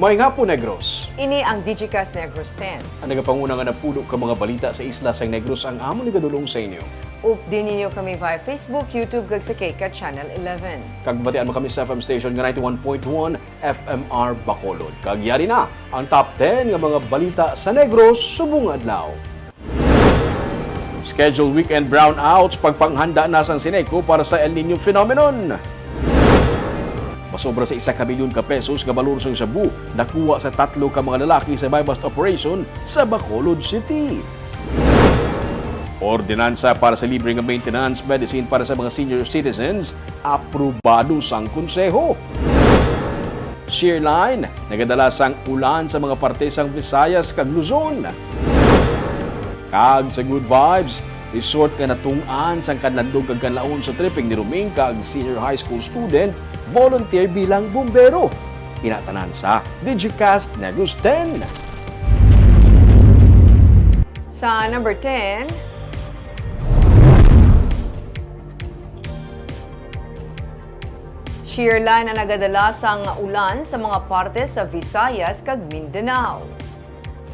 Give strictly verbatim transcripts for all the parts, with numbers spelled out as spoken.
Maayong hapon, Negros. Ini ang Digicast Negros ten. Ang nagapanguna nga napulo ka mga balita sa isla sang Negros ang amon igadulong sa inyo. Updi ninyo kami via Facebook, YouTube, kag sa K CAT Channel eleven. Kag batian mo kami sa F M station nga ninety-one point one F M R Bacolod. Kag yari na ang top ten nga mga balita sa Negros subong adlaw. Schedule weekend brownouts, pagpanghanda na sang Ceneco para sa El Nino phenomenon. Masobra sa isa ka milyon ka pesos nga balor sang shabu nakuha sa tatlo ka mga lalaki sa buy-bust operation sa Bacolod City. Ordinansa para sa libre nga maintenance medicine para sa mga senior citizens aprobado sang Konseho. Shear line nagadala sang ulan sa mga parte sang Visayas kag Luzon. Kag sa Good Vibes, resort nga natungtong sang kanlandog kag kanlaon sa tripping ni Roming kag senior high school student volunteer bilang bumbero. Ina tanan sa Digicast Negros ten. Sa number ten, shear line ang nagadala sang ulan sa mga parte sa Visayas kag Mindanao.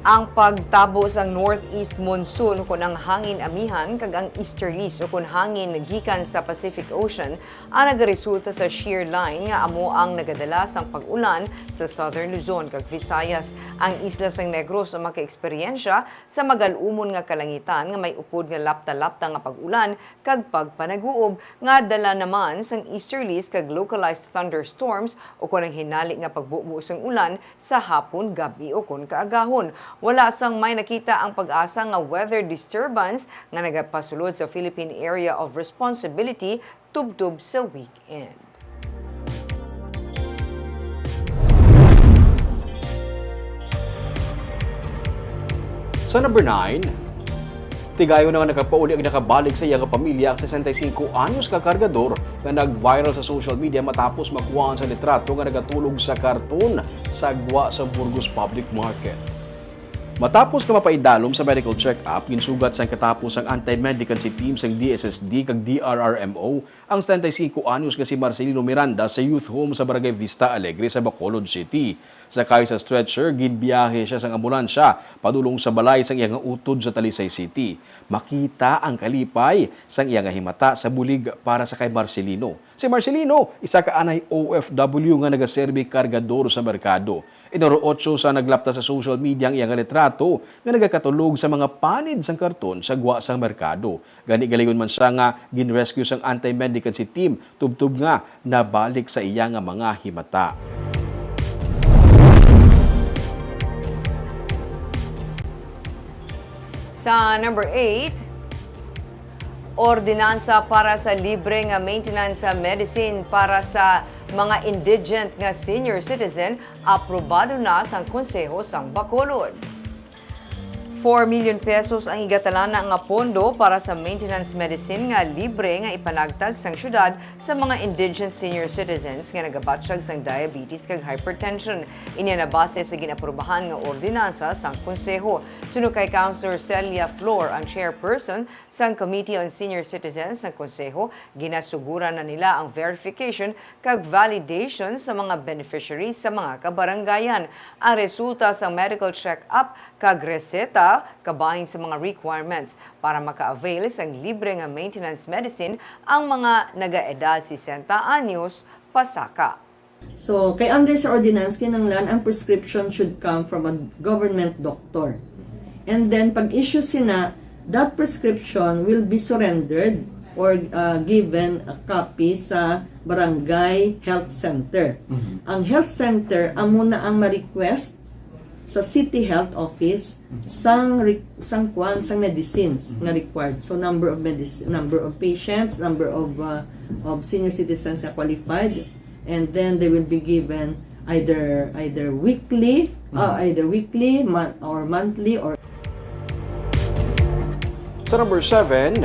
Ang pagtabo sang northeast monsoon ukon ang hangin amihan kag ang easterlies ukon hangin gikan sa Pacific Ocean ang nagaresulta sa shear line nga amo ang nagadala sang pag-ulan sa Southern Luzon kag Visayas. Ang isla sang Negros makaeksperyensya sa magal-umon nga kalangitan nga may upod nga lapta-lapta nga pag-ulan kag pagpanaguob nga dala naman sang easterlies kag localized thunderstorms ukon ang hinali nga pagbubo sang ulan sa hapon, gab-i ukon kaagahon. Wala sang may nakita ang PAGASA nga weather disturbance nga nagapasulod sa Philippine Area of Responsibility tubtob sa weekend. Sa number nine, tigayon na nga nakapauli ag nakabalik sa iya nga pamilya ang sesenta y cinco anyos ka kargador nga nag-viral sa social media matapos makuhaan sa litrato nga nagatulog sa karton sa gwa sa Burgos Public Market. Matapos nga mapaidalom sa medical check-up, ginsugat sang katapos sang anti-mendicancy team sang D S S D kag D R R M O ang setenta y cinco anyos nga si Marcelino Miranda sa youth home sa Barangay Vista Alegre sa Bacolod City. Sakay sa stretcher, ginbiyahe siya sang ambulansya padulong sa balay sang iya nga utod sa Talisay City. Makita ang kalipay sang iya nga himata sa bulig para sa kay Marcelino. Si Marcelino, isa ka anay O F W nga nagaserbi kargador sa merkado. Enero otso sa naglapta sa social media ang iya nga litrato nga nagakatulog sa mga panid sang karton sa gwa sang merkado. Gani, galayon man sia nga gin-rescue sang anti-mendicancy team, tubtob nga nabalik sa iya nga mga himata. Sa number eight, ordinansa para sa libre nga maintenance medicine para sa mga indigent nga senior citizen aprobado na sang Konseho sang Bacolod. Four million pesos ang igatalana nga pondo para sa maintenance medicine nga libre nga ipanagtag sang syudad sa mga indigent senior citizens nga nagabatyag sang diabetes kag hypertension. Ini nabase sa gin-aprubahan nga ordinansa sang Konseho. Suno kay Councilor Celia Flor, ang chairperson sang Committee on Senior Citizens sang Konseho, ginasuguran na nila ang verification kag validation sa mga beneficiaries sa mga kabarangayan. Ang resulta sa medical check-up kag reseta kabahin sa mga requirements para maka-avail sang libre nga maintenance medicine ang mga nagaedad sesenta anyos pasaka. So, kay under sa ordinance, kinahanglan ang prescription should come from a government doctor. And then, pag issue sina, that prescription will be surrendered or uh, given a copy sa barangay health center. Mm-hmm. Ang health center, amo na ang ma-request sa City Health Office sang re- sang kuan sang medicines nga required. So number of medic- number of patients, number of uh, of senior citizens nga qualified, and then they will be given either either weekly uh, either weekly month or monthly or Sa number seven,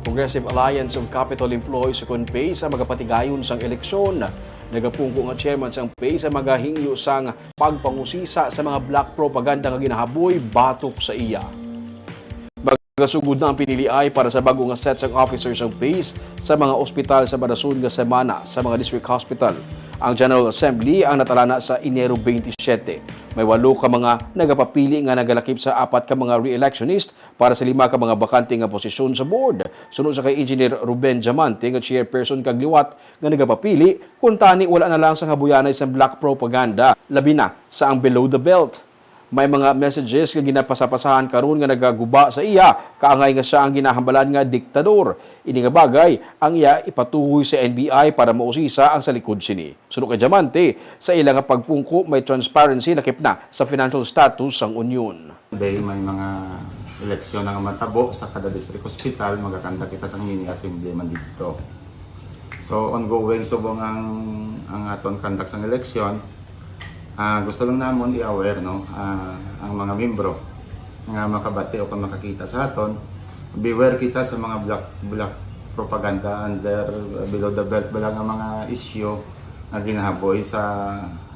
Progressive Alliance of Capitol Employees ukon PACE ang magapatigayon sang eleksyon. Nagapungko nga chairman sang PACE ang magahingyo sang pagpangusisa sa mga black propaganda nga ginahaboy batok sa iya. Sugod na ang piniliay para sa bag-o nga set sang officers sang PACE sa mga ospital sa marason nga semana sa mga district hospital. Ang General Assembly ang natalana sa Enero twenty-seven. May walo ka mga nagapapili nga nagalakip sa apat ka mga re-electionist para sa lima ka mga bakante nga posisyon sa board. Suno sa kay Engineer Ruben Diamante nga chairperson kag liwat nga nagapapili, kuntani wala na lang sang habuyanay sang black propaganda, labi na sa ang below the belt. May mga messages nga ginapasapasahan karon nga nagaguba sa iya, kaangay nga sia ang ginahambalan nga diktador. Ini nga bagay ang iya ipatuhoy sa N B I para mausisa ang sa likod sini. Suno kay Diamante, sa ila nga pagpungko may transparency lakip na sa financial status sang unyon. Day may mga eleksyon nga matabo sa kada district hospital, magakandak kita sang mini assembly man didto. So, ongoing subong ang, ang aton conduct sang eleksyon. Ah, gusto lang namon i-aware, no, ah, ang mga membro nga makabati o kung makakita sa aton, beware kita sa mga black, black propaganda under, uh, below the belt ba lang ang mga issue nga ginahaboy sa,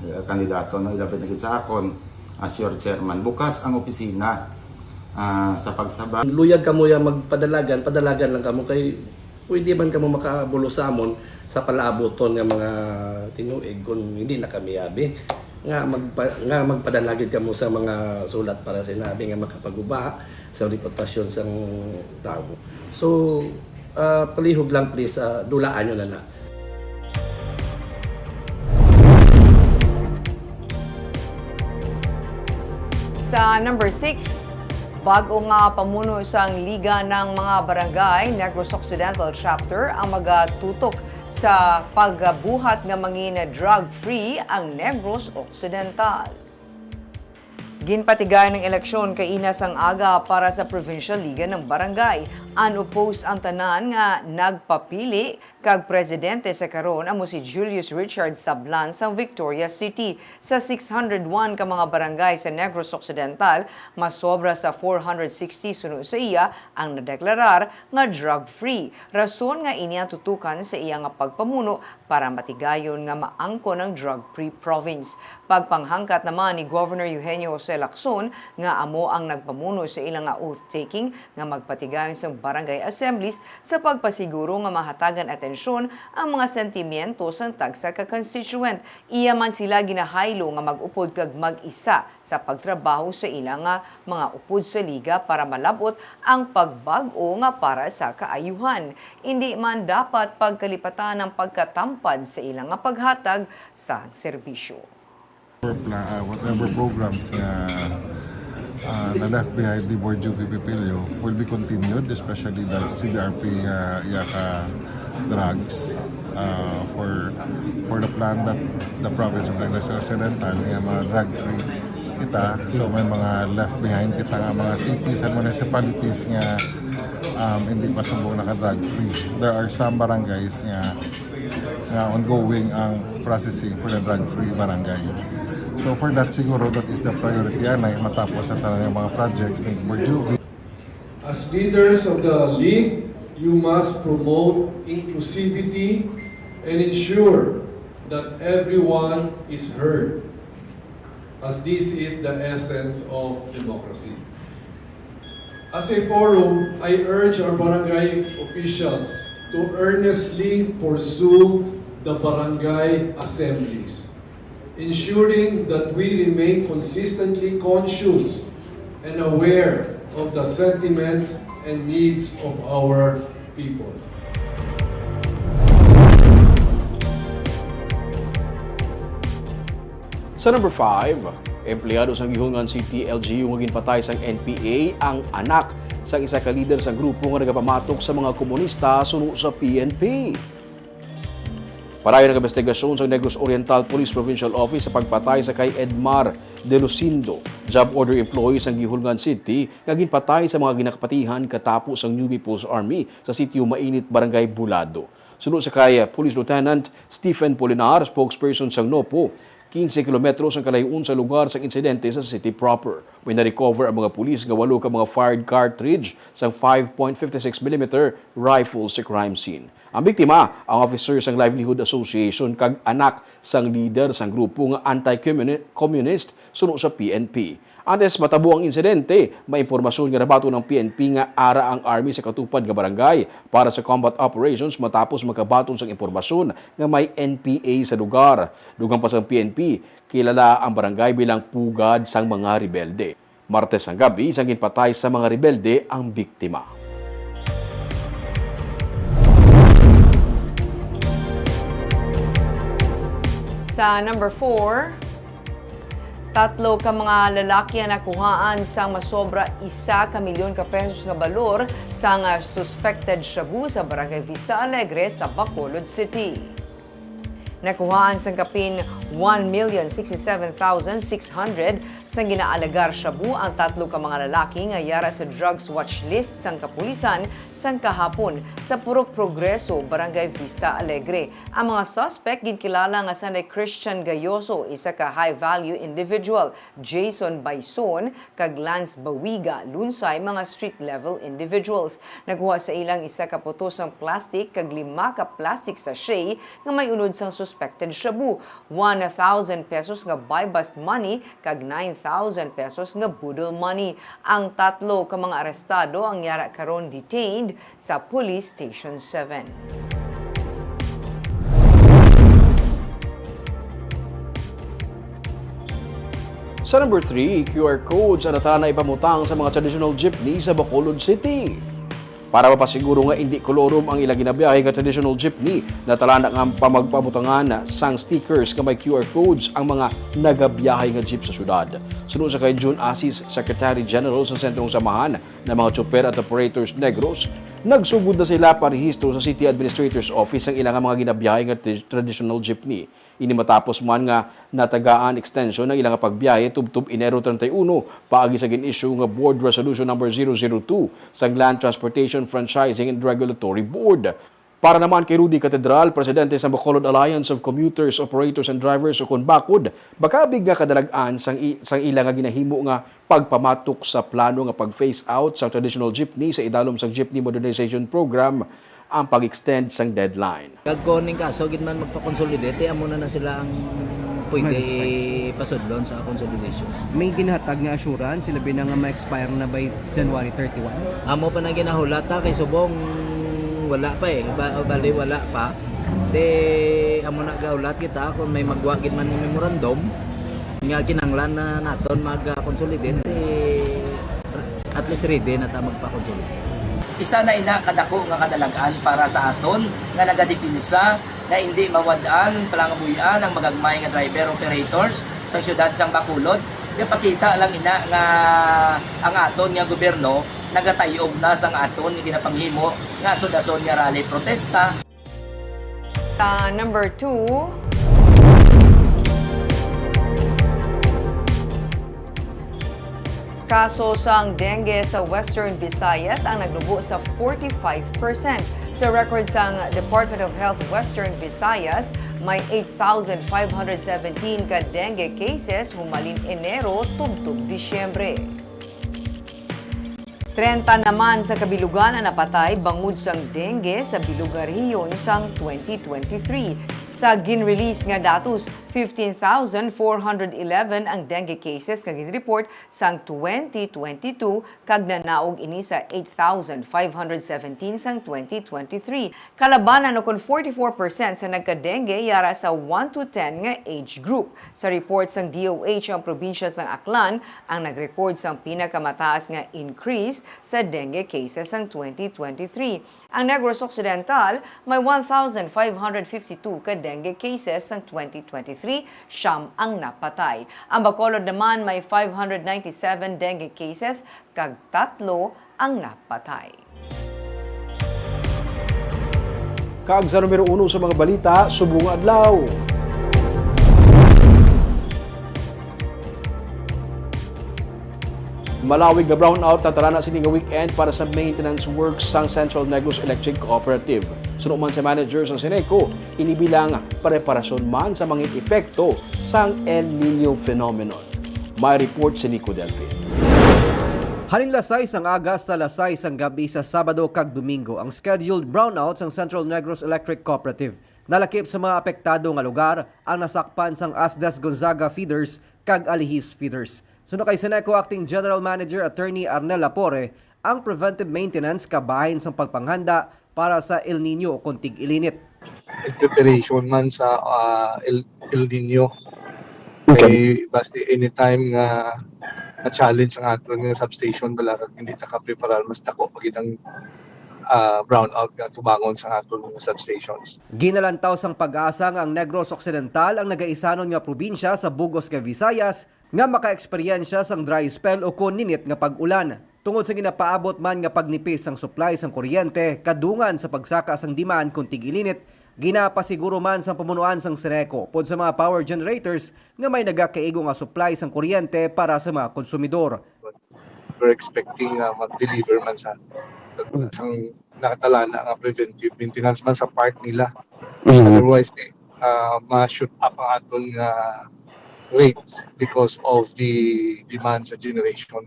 uh, kandidato, no, ilapit na gid sa akon as your chairman. Bukas ang opisina, ah, sa pagsaba. Luyag kamo ya magpadalagan, padalagan lang kamo kay pwede man kamo makabulos sa amon sa palaabuton nga mga tinuig kung hindi na kami abi nga magpa-, nga magpadala gid kamo sa mga sulat para sinabi nga makapaguba sa reputasyon sang tawo. So, ah, palihog lang, please, ah, dulaan nyo na na. Sa number six, bag-o nga pamuno sang Liga ng mga Barangay Negros Occidental Chapter ang magatutok sa pagbuhat nga mangin drug-free ang Negros Occidental. Ginpatigayon ang eleksyon kaina sang aga para sa Provincial Liga ng Barangay. Unopposed ang tanan nga nagpapili, kag presidente sa karon amo si Julius Richard Sablan sang Victoria City. Sa six hundred one ka mga barangay sa Negros Occidental, mas sobra sa four hundred sixty suno sa iya ang nadeklarar nga drug-free. Rason nga ini ang tutukan sa iya nga pagpamuno para matigayon nga maangkon ang drug-free province. Pagpanghangkat naman ni Governor Eugenio Jose Lacson nga amo ang nagpamuno sa ila nga oath-taking nga magpatigayon sang barangay assemblies sa pagpasiguro nga mahatagan atensyon ang mga sentimiento sang tagsa ka constituent. Iya man sila ginahaylo nga mag-upod kag mag-isa sa pagtrabaho sa ila nga mga upod sa liga para malab-ot ang pagbag-o nga para sa kaayuhan. Indi man dapat pagkalipatan ang pagkatampad sa ila nga paghatag sang serbisyo. Pla-, ah, whatever programs nga, ah, na left behind ni Board Juvie Pipilio will be continued, especially the C B R P, ah, iya ka drugs, ah, for, for the plan that the province of Negros Occidental nga mga drug-free kita. So, may mga left behind kita nga mga cities and municipalities nga, um, hindi pa subong naka-drug-free. There are some barangays nga, nga ongoing ang processing for the drug-free barangay. So, for that, siguro, that is the priority, anay, matapos ang tanan nga mga projects ni Board Juvie. As leaders of the League, you must promote inclusivity and ensure that everyone is heard, as this is the essence of democracy. As a forum, I urge our barangay officials to earnestly pursue the barangay assemblies, ensuring that we remain consistently conscious and aware of the sentiments and needs of our people. Sa number five, empleyado sang Guihulngan City L G U nga ginpatay sang N P A ang anak sang isa ka lider sang grupo nga nagapamatok sa mga komunista suno sa P N P. Padayon ang investigasyon sa Negros Oriental Police Provincial Office sa pagpatay sa kay Edmar De Lucindo, job order employee sa Guihulngan City, nga ginpatay sa mga ginakapatihan katapo sang New People's Army sa Sitio Mainit, Barangay Bulado. Suno sa kay Police Lieutenant Stephen Polinar, spokesperson sang NOPO, quince kilometros ang kalayo-on sa lugar sang insidente sa city proper. May na-recover ang mga pulis nga walo ka mga fired cartridge sang five point five six millimeter rifle sa crime scene. Ang biktima, ang officer sang Livelihood Association kag anak sang lider sang grupo nga anti-communi-, communist suno sa P N P. Antes matabo ang insidente, may impormasyon nga nabaton ang P N P nga ara ang Army sa katupad nga barangay para sa combat operations matapos makabaton sang impormasyon nga may N P A sa lugar. Dugang pa sang P N P, kilala ang barangay bilang pugad sang mga rebelde. Martes sang gabi, sang ginpatay sa mga rebelde ang biktima. Sa number four, tatlo ka mga lalaki ang nakuhaan sang masobra isa ka milyon ka pesos nga balor sang, ah, suspected shabu sa Barangay Vista Alegre sa Bacolod City. Nakuhaan sang kapin one million sixty-seven thousand six hundred sang ginaalegar shabu ang tatlo ka mga lalaki nga yara sa drugs watch list sang kapulisan sang kahapon sa Purok Progreso, Barangay Vista Alegre. Ang mga suspect ginkilala nga sanay Christian Gayoso, isa ka high-value individual, Jason Baison, kag Lance Bawiga, Lunsay, mga street-level individuals. Nakuha sa ilang isa ka putos sang plastic kag lima ka plastic sachet nga may unod sang suspected shabu, one thousand pesos nga buy-bust money, kag nine thousand pesos nga boodle money. Ang tatlo ka mga arestado ang yara karon detained sa Police Station seven. Sa number three, Q R codes ang natalana ipamutang sa mga traditional jeepney sa Bacolod City. Para mapasiguro nga indi kolorom ang ila ginabiyahe nga traditional jeepney, natalana nga pamagpabutangan sang stickers nga may Q R codes ang mga nagabiyahe nga jeep sa syudad. Suno sa kay Jun Asis, Secretary General sa Sentrong Samahan, na mga tsoper at operators Negros, nagsugod na sila parehistro sa City Administrator's Office ang ilang mga ginabiyahe nga tra-, traditional jeepney. Ini matapos man nga natagaan extension ang ilang pagbiyahe tubtob Enero treinta y uno, paagi sa gin-issue nga Board Resolution Number zero zero two sang Land Transportation Franchising and Regulatory Board. Para naman kay Rudy Catedral, presidente sa Bacolod Alliance of Commuters, Operators, and Drivers, o kon BACOD, makabig nga kadalag-an sang i-, sang ila nga ginahimo nga pagpamatok sa plano nga pag-phase out sa traditional jeepney sa idalom sang Jeepney Modernization Program ang pag-extend sang deadline. Kag kon ning kaso gid man magpa-consolidate, eh, amo na na sila ang pwede pasudlon sa consolidation. May ginahatag nga assurance, labi na nga ma-expire na by January thirty-one? Amo pa na ginahulat, ha, kay subong wala pa, eh. Ba-, bali, wala pa. Di, amo na gahulat kita kung may magwa gid man ni memorandum nga kinahanglan na naton mag-consolidate, eh, at least ready na ta magpa-consolidate. Isa na ina kadako nga kadalag-an para sa aton nga nagadipinsa nga indi mawad-an, palangabuy-an ang magagmay nga driver operators sa siyudad sang Bacolod. Kaya pakita lang ina nga ang aton nga gobyerno nagatay-og na sang aton nga ginapanghimo nga asod-asod nga rally protesta. Sa number two, kaso sang dengue sa Western Visayas ang nagnubo sa forty-five percent. Sa record sang Department of Health Western Visayas, may eight thousand five hundred seventeen ka dengue cases humalin Enero tubtob Disyembre. Treinta naman sa kabilugan ang napatay bangod sang dengue sa bilog nga rehiyon sang twenty twenty-three. Sa gin-release nga datos, fifteen thousand four hundred eleven ang dengue cases nga gin-report sang twenty twenty-two, kag nanaog ini sa eight thousand five hundred seventeen sang twenty twenty-three. Kalabanan, o kon forty-four percent sa nagka-dengue yara sa one to ten nga age group. Sa report sang D O H, ang probinsya sang Aklan ang nag-record sang pinakamataas nga increase sa dengue cases sang twenty twenty-three. Ang Negros Occidental may one thousand five hundred fifty-two ka dengue cases sang twenty twenty-three, siyam ang napatay. Ang Bacolod naman may five hundred ninety-seven dengue cases kag tatlo ang napatay. Kag sa numero uno sa mga balita subong nga adlaw. Malawig nga brownout natalana sini nga weekend para sa maintenance works sang Central Negros Electric Cooperative. Suno man sa manager sa Ceneco, ini bilang preparasyon man sa mga epekto sang El Niño phenomenon. May report si Nico Delfin. Halin las sais sang aga hasta las sais sang gab-i sa Sabado kag Domingo ang scheduled brownout sang Central Negros Electric Cooperative. Nalakip sa mga apektado nga lugar ang nasakpan sang Asdas Gonzaga feeders kag Alihis feeders. Suno kay Seneco Acting General Manager Attorney Arnel Lapore, ang preventive maintenance kabahin sang pagpanghanda para sa El Niño o kon tig-ilinit. In preparation man sa ah, El, El Nino. Okay. Kay basta anytime nga na-challenge ang aton nga substation, bala kag hindi ta kapreparar, mas dako pa gid ang ah, brownout nga tubangon sa aton mga substations. Ginalantaw sang PAGASA nga ang Negros Occidental ang nagaisanon nga probinsya sa bug-os nga Visayas nga makaeksperyensya sang dry spell ukon ninit nga pag-ulan. Tungod sa ginapaabot man nga pagnipis sang supply sang kuryente kadungan sa pagsaka sang demand kon tig-ilinit, ginapasiguro man sang pamunuan sang Seneco upod sa mga power generators nga may nagakaigo nga supply sang kuryente para sa mga konsumidor. We're expecting nga mag-deliver man sa sang nakatalana nga preventive maintenance man sa part nila. Mm. Otherwise, eh, ah, ma-shoot up ang aton nga rates because of the demand sa generation.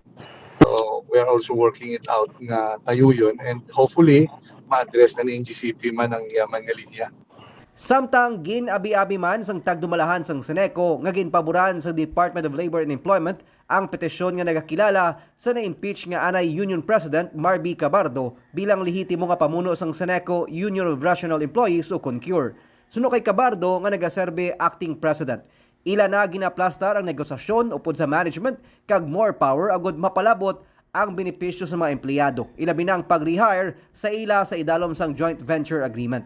So, we are also working it out nga tayuyon, and hopefully ma-address na ni N G C P man ang yaman nga linya. Samtang gin-abi-abi man sang tagdumalahan sang Seneco nga ginpaboran sa Department of Labor and Employment ang petisyon nga nagakilala sa na-impeach nga anay Union President Marby Cabardo bilang lehitimo nga pamuno sang Seneco Union of Rational Employees o kon CURE. Suno kay Cabardo nga nagaserbi acting president, ila na ginaplastar ang negosasyon upod sa management kag more power agud mapalabot ang benepisyo sa mga empleyado, ilabi na ang pag-rehire sa ila sa idalom sang joint venture agreement.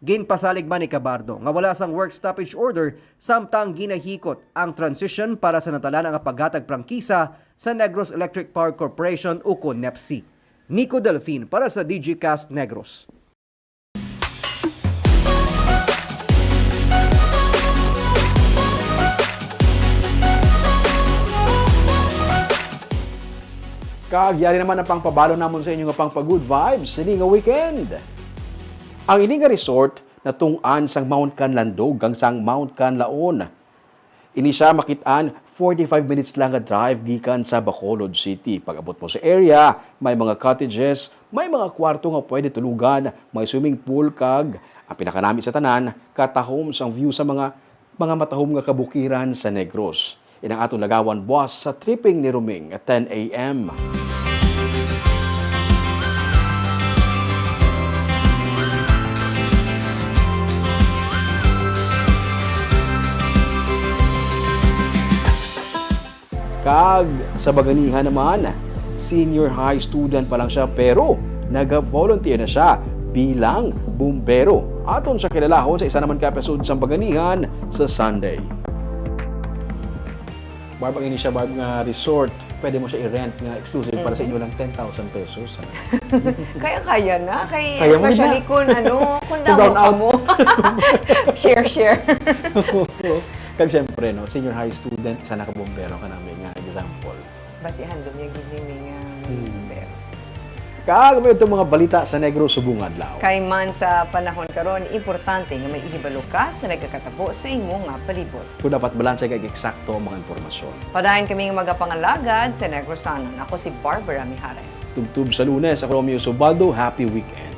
Ginpasalig man ni Cabardo nga wala sang work stoppage order samtang ginahikot ang transition para sa natalana nga paghatag prangkisa sa Negros Electric Power Corporation ukon NEPC. Nico Delfin para sa Digicast Negros. Kag yari naman ang pangpabalo namon sa inyo nga pangpa-good vibes sini nga weekend. Ang ini nga resort natungod sang Mount Kanlandog kag sang Mount Kanlaon. Ini siya makit-an forty-five minutes lang nga drive gikan sa Bacolod City. Pag-abot mo sa area, may mga cottages, may mga kwarto nga pwede tulugan, may swimming pool, kag ang pinakanami sa tanan, katahom sang view sa mga, mga matahom nga kabukiran sa Negros. Inang aton lagawan buas sa tripping ni Roming, ten A M. Kag sa Baganihan naman, senior high student pa lang siya, pero naga-volunteer na siya bilang bumbero. Aton siya kilalahon sa isa naman ka episode sa Baganihan sa Sunday. Barb, ang ini siya, Barb, nga resort, pwede mo siya i-rent nga exclusive para sa inyo lang, ten thousand pesos. Ano? Kaya-kaya na. Kay, kaya mo na. Especially kung ano, kung damo ka mo. Share, share. Kag siyempre, no, senior high student, sana ka bumbero ka namin nga example. Basihan dumi ang gid ni nga bumbero. Kag may itong mga balita sa Negros subong adlaw. Kay man sa panahon karon, importante nga may ihibalo ka sa nagakatabo sa imo nga palibot. Kung dapat balanse kag eksakto ang mga impormasyon. Padayon kami nga magapangalagad sa Negrosanon. Ako si Barbara Mijares. Tubtob sa Lunes, ako Romeo Subaldo. Happy weekend.